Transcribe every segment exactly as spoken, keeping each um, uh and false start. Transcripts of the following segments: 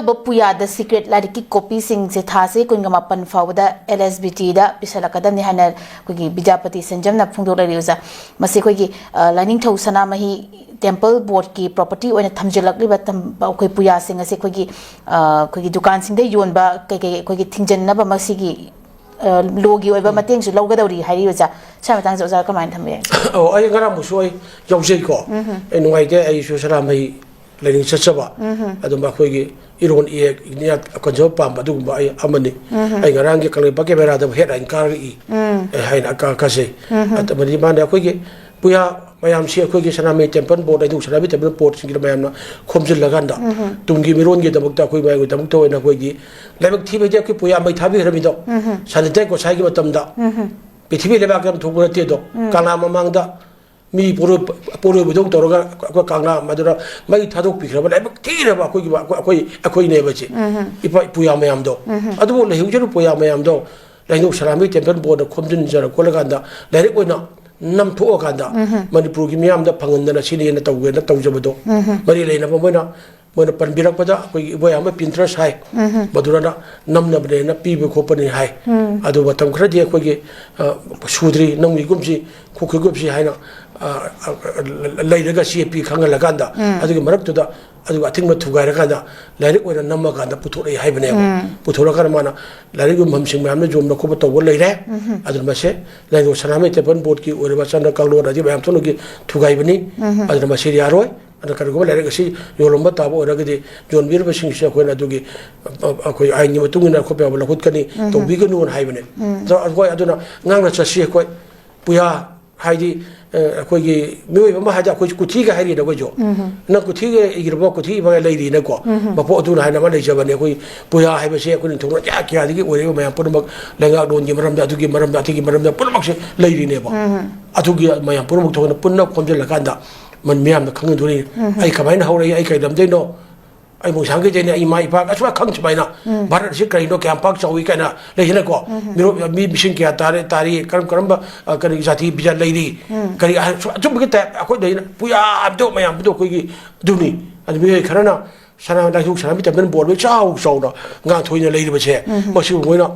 ꯑꯅꯧꯕ ꯄꯨꯌꯥꯗ ꯁꯤꯀ꯭ꯔꯦꯠ ꯂꯥꯏꯔꯤꯛꯀꯤ ꯀꯣꯄꯤꯁꯤꯡꯁꯦ ꯊꯥꯁꯤ ꯀꯨꯟꯒ ꯃꯥꯄꯟ ꯐꯥꯎꯕꯗ ꯑꯦꯜ ꯑꯦꯁ ꯕꯤ ꯇꯤꯗ ꯄꯤꯁꯜꯂꯛꯀꯗꯕꯅꯤ ꯍꯥꯏꯅ ꯑꯩꯈꯣꯏꯒꯤ ꯕꯤꯗ꯭ꯌꯥꯄꯇꯤ ꯁꯟꯖꯝꯅ ꯐꯣꯡꯗꯣꯛꯂꯛꯂꯤ ꯑꯣꯖꯥ꯫ ꯃꯁꯤ ꯑꯩꯈꯣꯏꯒꯤ, ꯑ, ꯂꯥꯏꯅꯤꯡꯊꯧ ꯁꯅꯥꯃꯍꯤ ꯇꯦꯝꯄꯜ ꯕꯣꯔꯗꯀꯤ ꯄ꯭ꯔꯣꯄꯔꯇꯤ ꯑꯣꯏꯅ ꯊꯝꯖꯤꯜꯂꯛꯂꯤꯕ ꯇꯝ-, ꯑꯩꯈꯣꯏ ꯄꯨꯌꯥꯁꯤꯡ ꯑꯁꯤ ꯑꯩꯈꯣꯏꯒꯤ, ꯑ, ꯑꯩꯈꯣꯏꯒꯤ ꯗꯨꯀꯥꯟꯁꯤꯡꯗ ꯌꯣꯟꯕ ꯀꯩꯀꯩ ꯑꯩꯈꯣꯏꯒꯤ ꯊꯤꯡꯖꯤꯟꯅꯕ ꯃꯁꯤꯒꯤ, ꯑ, ꯂꯣꯒꯤ ꯑꯣꯏꯕ ꯃꯇꯦꯡꯁꯨ ꯂꯧꯒꯗꯧꯔꯤ ꯍꯥꯏꯔꯤ ꯑꯣꯖꯥ꯫ ꯁ꯭ꯋꯥꯏ ꯃꯇꯥꯡꯁꯦ ꯑꯣꯖꯥ ꯀꯃꯥꯏꯅ ꯊꯝꯕꯤꯔꯦ? ꯑꯣ, ꯑꯩ ꯉꯔꯥꯡꯃꯨꯛꯁꯨ ꯑꯩ ꯌꯥꯎꯖꯩꯀꯣ꯫ ꯑꯩ ꯅꯨꯡꯉꯥꯏꯇꯦ, ꯑꯩꯁꯨ ꯁꯅꯥꯃꯍꯤ ꯂꯥꯏꯅꯤꯡ ꯆꯠꯆꯕ꯫ ꯑꯗꯨꯝ ꯑꯩꯈꯣꯏꯒꯤ ꯏꯔꯣꯟ ꯏꯌꯦꯛ ꯏꯅꯤꯌꯥꯠ ꯀꯟꯖꯕ ꯄꯥꯝꯕ ꯑꯗꯨꯒꯨꯝꯕ ꯑꯩ ꯑꯃꯅꯤ꯫ ꯑꯩ ꯉꯔꯥꯡꯒꯤ ꯀꯪꯂꯩꯄꯥꯛ ꯀꯦꯃꯦꯔꯥꯗ ꯍꯦꯠ ꯂꯥꯏꯟ ꯀꯥꯔꯒ ꯏ, ꯑꯦ, ꯍꯥꯏꯅ ꯀꯥ-, ꯀꯥꯖꯩ꯫ ꯑꯗꯨ ꯃꯗꯤ ꯃꯥꯅ ꯑꯩꯈꯣꯏꯒꯤ ꯄꯨꯌꯥ ꯃꯌꯥꯝꯁꯤ ꯑꯩꯈꯣꯏꯒꯤ ꯁꯅꯥꯃꯍꯤ ꯇꯦꯝꯄꯜ ꯕꯣꯔꯗ, ꯍꯥꯏꯗꯤ ꯁꯅꯥꯃꯍꯤ ꯇꯦꯝꯄꯜ ꯕꯣꯔꯗꯁꯤꯡꯒꯤꯗ ꯃꯌꯥꯝꯅ ꯈꯣꯝꯖꯤꯜꯂꯒꯥꯟꯗ ꯇꯨꯡꯒꯤ ꯃꯤꯔꯣꯟꯒꯤꯗꯃꯛꯇ ꯑꯩꯈꯣꯏ ꯃꯌꯥꯝꯒꯤꯗꯃꯛꯇ ꯑꯣꯏꯅ ꯑꯩꯈꯣꯏꯒꯤ ꯂꯥꯏꯕꯛ ꯊꯤꯕ ꯍꯥꯏꯗꯤ ꯑꯩꯈꯣꯏ ꯄꯨꯌꯥ ꯃꯩ ꯊꯥꯕꯤꯈ꯭ꯔꯕꯤꯗꯣ, ꯁꯅꯤꯇꯥꯏ ꯒꯣꯁꯥꯏꯒꯤ ꯃꯇꯝꯗ ꯄ꯭ꯔꯤꯊꯤꯕꯤ ꯂꯩꯕꯥꯛ ꯌꯥꯝ ꯊꯣꯛꯄ ꯅꯠꯇꯦ ꯑꯗꯣ, ꯀꯪꯂꯥ ꯃꯃꯥꯡꯗ ꯃꯤ ꯄꯣꯔꯣꯏ-, ꯄꯣꯔꯣꯏꯕꯗꯧ ꯇꯧꯔꯒ ꯑꯩꯈꯣꯏ ꯀꯪꯂꯥ ꯃꯗꯨꯗ ꯃꯩ ꯊꯥꯗꯣꯛꯄꯤꯈ꯭ꯔꯕ ꯂꯥꯏꯕꯛ ꯊꯤꯔꯕ ꯑꯩꯈꯣꯏꯒꯤ, ꯑꯩꯈꯣꯏ, ꯑꯩꯈꯣꯏꯅꯦꯕ ꯁꯤ꯫ ꯏꯄꯥ ꯏꯄꯨꯌꯥ ꯃꯌꯥꯝꯗꯣ꯫ ꯑꯗꯨꯕꯨ ꯂꯩꯍꯧꯖꯔꯤꯕ ꯄꯨꯌꯥ ꯃꯌꯥꯝꯗꯣ ꯂꯥꯏꯅꯤꯡꯊꯧ ꯁꯅꯥꯃꯍꯤ ꯇꯦꯝꯄꯜ ꯕꯣꯔꯗꯅ ꯈꯣꯝꯖꯤꯟꯖꯔ ꯈꯣꯠꯂꯀꯥꯟꯗ ꯂꯥꯏꯔꯤꯛ ꯑꯣꯏꯅ ꯅꯝꯊꯣꯛꯑꯀꯥꯟꯗ ꯃꯅꯤꯄꯨꯔꯒꯤ ꯃꯤꯌꯥꯝꯗ ꯐꯪꯍꯟꯗꯅ ꯁꯤꯅꯦꯅ ꯇꯧꯒꯦꯅ ꯇꯧꯖꯕꯗꯣ ꯃꯔꯤ ꯂꯩꯅꯕ ꯃꯣꯏꯅ ꯃꯣꯏꯅ ꯄꯟꯕꯤꯔꯛꯄꯗ ꯑꯩꯈꯣꯏꯒꯤ ꯏꯕꯣꯌꯥꯝꯕ ꯄꯤꯟꯇ꯭ꯔꯁ ꯍꯥꯏ, ꯃꯗꯨꯗꯅ ꯅꯝꯅꯕꯅꯦꯅ ꯄꯤꯕ ꯈꯣꯠꯄꯅꯤ ꯍꯥꯏ꯫ ꯑꯗꯨ ꯃꯇꯝ ꯈꯔꯗꯤ ꯑꯩꯈꯣꯏꯒꯤ, ꯑ, ꯁꯨꯗ꯭ꯔꯤ, ꯅꯝꯈꯤꯒꯨꯝꯁꯤ, ꯈꯣꯠꯈꯤꯒꯨꯝꯁꯤ ꯍꯥꯏꯅ, ꯑ, ꯑ, ꯂꯩꯔꯒ ꯆꯦ ꯄꯤ ꯈꯪꯍꯜꯂꯀꯥꯟꯗ, ꯑꯗꯨꯒꯤ ꯃꯔꯛꯇꯨꯗ ꯑꯗꯨꯒ ꯑꯊꯤꯡꯕ ꯊꯨꯒꯥꯏꯔꯀꯥꯟꯗ ꯂꯥꯏꯔꯤꯛ ꯑꯣꯏꯅ ꯅꯝꯃꯀꯥꯟꯗ ꯄꯨꯊꯣꯔꯛꯏ ꯍꯥꯏꯕꯅꯦꯕ꯫ ꯄꯨꯊꯣꯔꯛꯑꯀꯥꯟꯗ ꯃꯥꯅ ꯂꯥꯏꯔꯤꯛ ꯌꯣꯟꯐꯝꯁꯤꯡ ꯃꯌꯥꯝꯅ ꯌꯣꯟꯕ ꯈꯣꯠꯄ ꯇꯧꯕ ꯂꯩꯔꯦ꯫ ꯑꯗꯨꯅ ꯃꯁꯦ ꯂꯥꯏꯅꯤꯡꯊꯧ ꯁꯅꯥꯃꯍꯤ ꯇꯦꯝꯄꯜ ꯕꯣꯔꯗꯀꯤ ꯑꯣꯏꯔꯕ ꯆꯠꯅ ꯀꯥꯡꯂꯣꯟ ꯑꯗꯒꯤ ꯃꯌꯥꯝ ꯊꯣꯛꯅꯒꯤ ꯊꯨꯒꯥꯏꯕꯅꯤ꯫ ꯑꯗꯨꯅ ꯃꯁꯤ ꯌꯥꯔꯣꯏ꯫ ꯑꯗ ꯀꯔꯤꯒꯨꯝꯕ ꯂꯥꯏꯔꯤꯛ ꯑꯁꯤ ꯌꯣꯜꯂꯝꯕ ꯇꯥꯕ ꯑꯣꯏꯔꯒꯗꯤ ꯌꯣꯟꯕꯤꯔꯤꯕꯁꯤꯡꯁꯤ ꯑꯩꯈꯣꯏꯅ ꯑꯗꯨꯒꯤ, ꯑ, ꯑ, ꯑꯩꯈꯣꯏ ꯑꯥꯏꯟꯒꯤ ꯃꯇꯨꯡ ꯏꯟꯅ ꯑꯩꯈꯣꯏ ꯄꯥꯎꯕ ꯂꯧꯈꯠꯀꯅꯤ, ꯇꯧꯕꯤꯒꯅꯨꯅ ꯍꯥꯏꯕꯅꯦ꯫ ꯑꯗꯣ ꯑꯩꯈꯣꯏ ꯑꯗꯨꯅ ꯉꯥꯡꯅ ꯆꯠꯁꯤ꯫ ꯑꯩꯈꯣꯏ ꯄꯨꯌꯥ ꯍꯥꯏꯗꯤ, ꯑ, ꯑꯩꯈꯣꯏꯒꯤ ꯃꯤꯑꯣꯏꯕ ꯑꯃ ꯍꯥꯏꯗꯤ ꯑꯩꯈꯣꯏꯁꯨ ꯀꯨꯊꯤꯒ ꯍꯥꯏꯔꯤꯅ ꯑꯩꯈꯣꯏꯁꯨ꯫ ꯅꯪ ꯀꯨꯊꯤꯒ ꯏꯈ꯭ꯔꯕ, ꯀꯨꯊꯤ ꯏꯕꯒ ꯂꯩꯔꯤꯅꯀꯣ꯫ ꯃꯄꯣ ꯑꯗꯨꯅ ꯍꯥꯏꯅ ꯑꯃ ꯂꯩꯖꯕꯅꯦ꯫ ꯑꯩꯈꯣꯏ ꯄꯨꯌꯥ ꯍꯥꯏꯕꯁꯦ ꯑꯩꯈꯣꯏ ꯅꯤꯡꯊꯧ ꯀꯌꯥ ꯀꯌꯥꯗꯒꯤ ꯑꯣꯏꯔꯤꯕ ꯃꯌꯥꯝ ꯄꯨꯝꯅꯃꯛ ꯂꯩꯉꯥꯛꯂꯣꯟꯒꯤ ꯃꯔꯝꯗ, ꯑꯗꯨꯒꯤ ꯃꯔꯝꯗ, ꯑꯗꯨꯒꯤ ꯃꯔꯝꯗ ꯄꯨꯝꯅꯃꯛꯁꯦ ꯂꯩꯔꯤꯅꯦꯕ꯫ ꯑꯗꯨꯒꯤ ꯃꯌꯥꯝ ꯄꯨꯝꯅꯃꯛ ꯊꯣꯛꯅ ꯄꯨꯟꯅ ꯈꯣꯝꯖꯤꯜꯂꯀꯥꯟꯗ ꯃꯟ-, ꯃꯤꯌꯥꯝꯅ ꯈꯪꯍꯟꯗꯣꯔꯤ꯫ ꯑꯩ ꯀꯃꯥꯏꯅ ꯍꯧꯔꯛꯏ, ꯑꯩ ꯀꯩ ꯂꯝꯗꯩꯅꯣ, ꯑꯩ ꯃꯣꯡꯁꯥꯡꯒꯩꯗꯩꯅꯦ, ꯑꯩ ꯏꯃꯥ ꯏꯄꯥ ꯑꯁꯨꯃꯥꯏꯅ ꯈꯪ ꯁꯨꯃꯥꯏꯅ꯫ ꯚꯥꯔꯠ ꯑꯁꯤ ꯀꯔꯤꯅꯣ, ꯀꯌꯥꯝ ꯄꯥꯛ ꯆꯥꯎꯏ ꯀꯥꯏꯅ ꯂꯩꯗꯅꯀꯣ꯫ ꯃꯤꯔꯣ-, ꯃꯤ ꯃꯤꯁꯤꯡ ꯀꯌꯥ ꯇꯥꯔꯦ, ꯇꯥꯔꯤ, ꯀꯔꯝ ꯀꯔꯝꯕ, ꯑ, ꯀꯔꯤ ꯖꯥꯇꯤ ꯕꯤꯖꯥ ꯂꯩꯔꯤ, ꯀꯔꯤ ꯑ-, ꯁꯨ-, ꯑꯆꯨꯝꯕꯒꯤ ꯇꯥꯏꯞ ꯑꯩꯈꯣꯏ ꯂꯩꯅ ꯄꯨꯌꯥ ꯍꯥꯏꯕꯗꯣ ꯃꯌꯥꯝꯗꯣ ꯑꯩꯈꯣꯏꯒꯤ ꯑꯗꯨꯅꯤ꯫ ꯑꯗꯨ ꯃꯤꯑꯣꯏ ꯈꯔꯅ ꯁꯅꯥ ꯂꯥꯏꯅꯤꯡꯊꯧ ꯁꯅꯥꯃꯍꯤ ꯇꯦꯝꯄꯜ ꯕꯣꯔꯗ ꯆꯥꯎ ꯆꯥꯎꯅ ꯉꯥꯡꯊꯣꯏꯅ ꯂꯩꯔꯤꯕꯁꯦ, ꯃꯁꯤꯕꯨ ꯃꯣꯏꯅ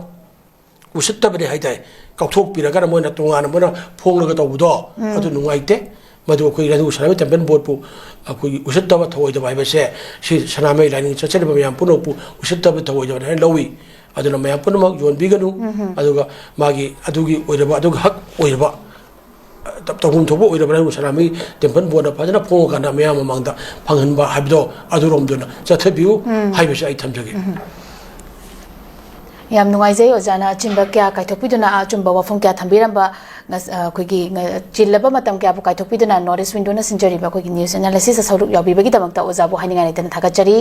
ꯎꯁꯤꯠꯇꯕꯅꯦ ꯍꯥꯏ ꯇꯥꯏ꯫ ꯀꯥꯎꯊꯣꯛꯄꯤꯔꯒꯅ ꯃꯣꯏꯅ ꯇꯣꯉꯥꯟꯅ ꯃꯣꯏꯅ ꯐꯣꯡꯂꯒ ꯇꯧꯕꯗꯣ, ꯑꯗꯨ ꯅꯨꯡꯉꯥꯏꯇꯦ꯫ ꯃꯗꯨ ꯑꯩꯈꯣꯏ ꯂꯥꯏꯅꯤꯡꯊꯧ ꯁꯅꯥꯃꯍꯤ ꯇꯦꯝꯄꯜ ꯕꯣꯔꯗꯄꯨ ꯑꯩꯈꯣꯏꯒꯤ ꯎꯁꯤꯠꯇꯕ ꯊꯧꯑꯣꯏꯗꯕ ꯍꯥꯏꯕꯁꯦ, ꯁꯤ ꯁꯅꯥꯃꯍꯤ ꯂꯥꯏꯅꯤꯡ ꯆꯠꯆꯔꯤꯕ ꯃꯌꯥꯝ ꯄꯨꯝꯅꯃꯛꯄꯨ ꯎꯁꯤꯠꯇꯕ ꯊꯧꯑꯣꯏꯗꯕꯅꯦ ꯍꯥꯏꯅ ꯂꯧꯏ꯫ ꯑꯗꯨꯅ ꯃꯌꯥꯝ ꯄꯨꯝꯅꯃꯛ ꯌꯣꯟꯕꯤꯒꯅꯨ꯫ ꯑꯗꯨꯒ ꯃꯥꯒꯤ ꯑꯗꯨꯒꯤ ꯑꯣꯏꯔꯕ, ꯑꯗꯨꯒꯤ ꯍꯛ ꯑꯣꯏꯔꯕ, ꯇꯧꯐꯝ ꯊꯣꯛꯄ ꯑꯣꯏꯔꯕ ꯂꯥꯏꯅꯤꯡꯊꯧ ꯁꯅꯥꯃꯍꯤ ꯇꯦꯝꯄꯜ ꯕꯣꯔꯗꯅ ꯐꯖꯅ ꯐꯣꯡꯉꯀꯥꯟꯗ ꯃꯌꯥꯝ ꯃꯃꯥꯡꯗ ꯐꯪꯍꯟꯕ ꯍꯥꯏꯕꯗꯣ, ꯑꯗꯨꯔꯣꯝꯗꯨꯅ ꯆꯠꯊꯕꯤꯌꯨ ꯍꯥꯏꯕꯁꯤ ꯑꯩ ꯊꯝꯖꯒꯦ꯫ ꯌꯥꯝ ꯅꯨꯡꯉꯥꯏꯖꯩ ꯑꯣꯖꯥꯅ ꯑꯆꯤꯟꯕ ꯀꯌꯥ ꯀꯥꯏꯊꯣꯛꯄꯤꯗꯨꯅ, ꯑꯆꯨꯝꯕ ꯋꯥꯐꯝ ꯀꯌꯥ ꯊꯝꯕꯤꯔꯝꯕ꯫ ꯉꯁ-, ꯑ, ꯑꯩꯈꯣꯏꯒꯤ ꯉ-, ꯆꯤꯜꯂꯕ ꯃꯇꯝ ꯀꯌꯥꯕꯨ ꯀꯥꯏꯊꯣꯛꯄꯤꯗꯨꯅ North East Window-ꯅ ꯁꯤꯟꯖꯔꯤꯕ ꯑꯩꯈꯣꯏꯒꯤ news analysis-ꯇ ꯁꯔꯨꯛ ꯌꯥꯕꯤꯕꯒꯤꯗꯃꯛꯇ ꯑꯣꯖꯥꯕꯨ ꯍꯥꯏꯅꯤꯡꯉꯥꯏ ꯂꯩꯇꯅ ꯊꯥꯒꯠꯆꯔꯤ꯫